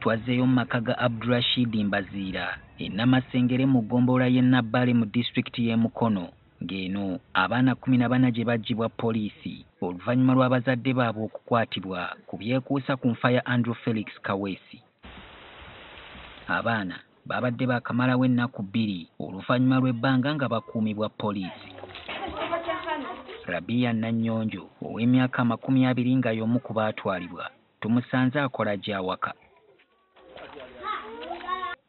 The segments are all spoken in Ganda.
Twazzeeyo mu maka ga Abdurashid Mbaziira e Namasengere mu ggombolola y'e Nabbale mu disitulikiti y'e Mukono, ng'eno abaana 14 gye baggyibwa poliisi oluvannyuma lw'abazadde baabwe okukwatibwa ku byekuusa ku nfa ya Andrew Felix Kaweesi. Abaana babadde baakamalawo ennaku 2 oluvannyuma lw'ebbanga nga bakuumibwa poliisi. Rabia Nannyonjo ow'emyaka 20 nga y'omu ku baatwalibwa tumusanze akola gy'awaka.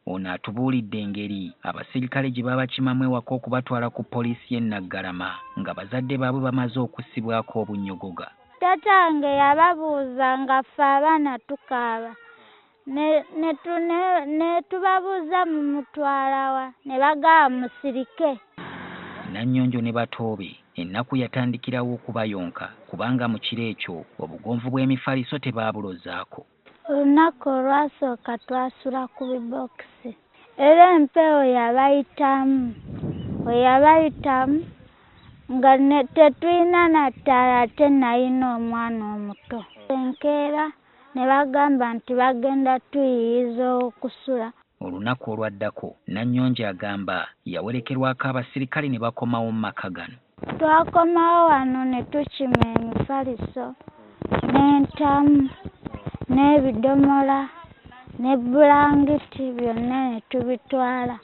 Ono atubuulidde engeri abasirikale gye babakimamu ewaka okubatwala ku poliisi y'e Naggalama nga bazadde baabwe bamaze okussibwako obunnyogoga. Taata wange yababuuza nga ffe abaana tukaaba ne tubabuuza mumutwala wa ne bagamba musirike. Nannyonjo ne Batoobe ennaku yatandikirawo okubayonka kubanga mu kiro ekyo obugonvu bw'emifaliso tebaabulozaako. Olunaku olwasooka twasula ku bibokisi era empewo yabayitamu, bwe yabayitamu nga tetulina na ttaala ate nalina omwana omuto. Enkeera ne bagamba nti bagenda tuyiiyiza okusula. Olunaku olwaddako Nannyonjo agamba yawerekerwako abasirikale ne bakomawo mu maka gano. Twakomawo wano ne tukima emifaliso n'entamu n'ebidomola ne bulangiti byonna ne tubitwala.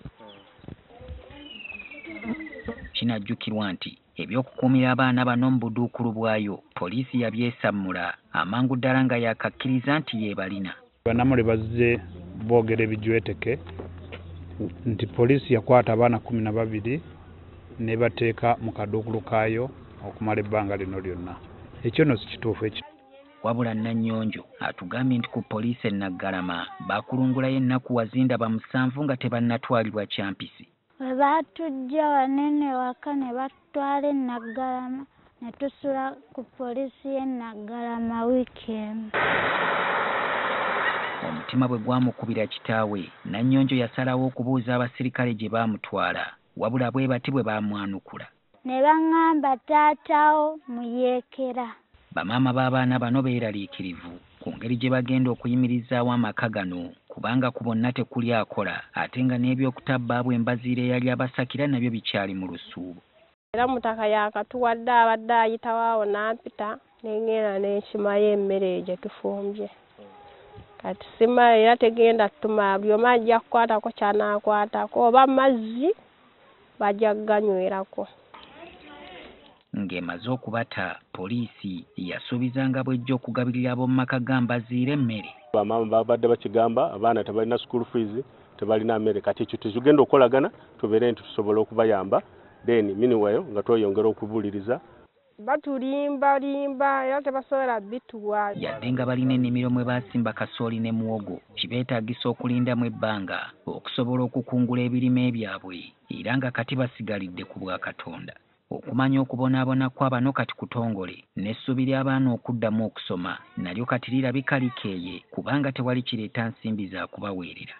Kinajjukirwa nti ebyokukuumira abaana bano mu buduukulu bwayo poliisi yabyesammula amangu ddala nga yakakkiriza nti yeebalina. Bannamawulire bazze boogera ebijweteke nti poliisi yakwata abaana 12 n'ebateeka mu kaduukulu kaayo okumala ebbanga lino lyonna. Ekyo nno si kituufu. Wabula Nannyonjo atugambye nti ku poliisi e Naggalama baakulungulayo ennaku wazindaba 7 nga tebannatwalibwa Kyampisi. Bwe baatuggya wanene waka ne batutwala e Naggalama ne tusula ku poliisi y'e Naggalama wiiki emu. Omutima bwe gwamukubira kitaawe, Nannyonjo yasalawo okubuuza abasirikale gye baamutwala, wabula bwe bati bwe baamwanukula. Ne baŋŋamba taatawo muyeekera. Bamaama b'abaana bano beeraliikirivu ku ngeri gye bagenda okuyimirizaawo amaka gano kubanga ku bonna tekuli akola ate nga n'ebyokuta bbaabwe Mbaziira eyali abasakira nabyo bikyali mu lusuubo. Era mutaka yakatuwadde abadde ayitawo awo n'ampita ne ŋŋenda ne nkimayo emmere gye tufumbye. Kati simala era tegenda tumala, buli omu ajja kukwatako ky'anaakwatako oba mazzi bajja kuganywerako. Ng'emaze okubata, poliisi yasuubizanga bw'ejja okugabirira ab'omu maka ga Mbaziira emmere. Bamaama babadde bakigamba abaana tebalina school fees, tebalina mmere, kati ekyo tetugenda okukolagana tubeere nti tusobola okubayamba, then meanwhile nga tweyongera okubuuliriza. Batulimbalimba era tebasobola bituwa. Yadde nga balina ennimiro mwe baasimba kasooli ne muwogo, kibeetaagisa okulindamu ebbanga okusobola okukungula ebirime byabwe era nga kati basigalidde ku bwa Katonda. Okumanya okubonaabona kw'abano kati kutongole n'essuubi ly'abaana okuddamu okusoma nalyo kati lirabika likeeye kubanga tewali kireeta nsimbi za kubaweerera.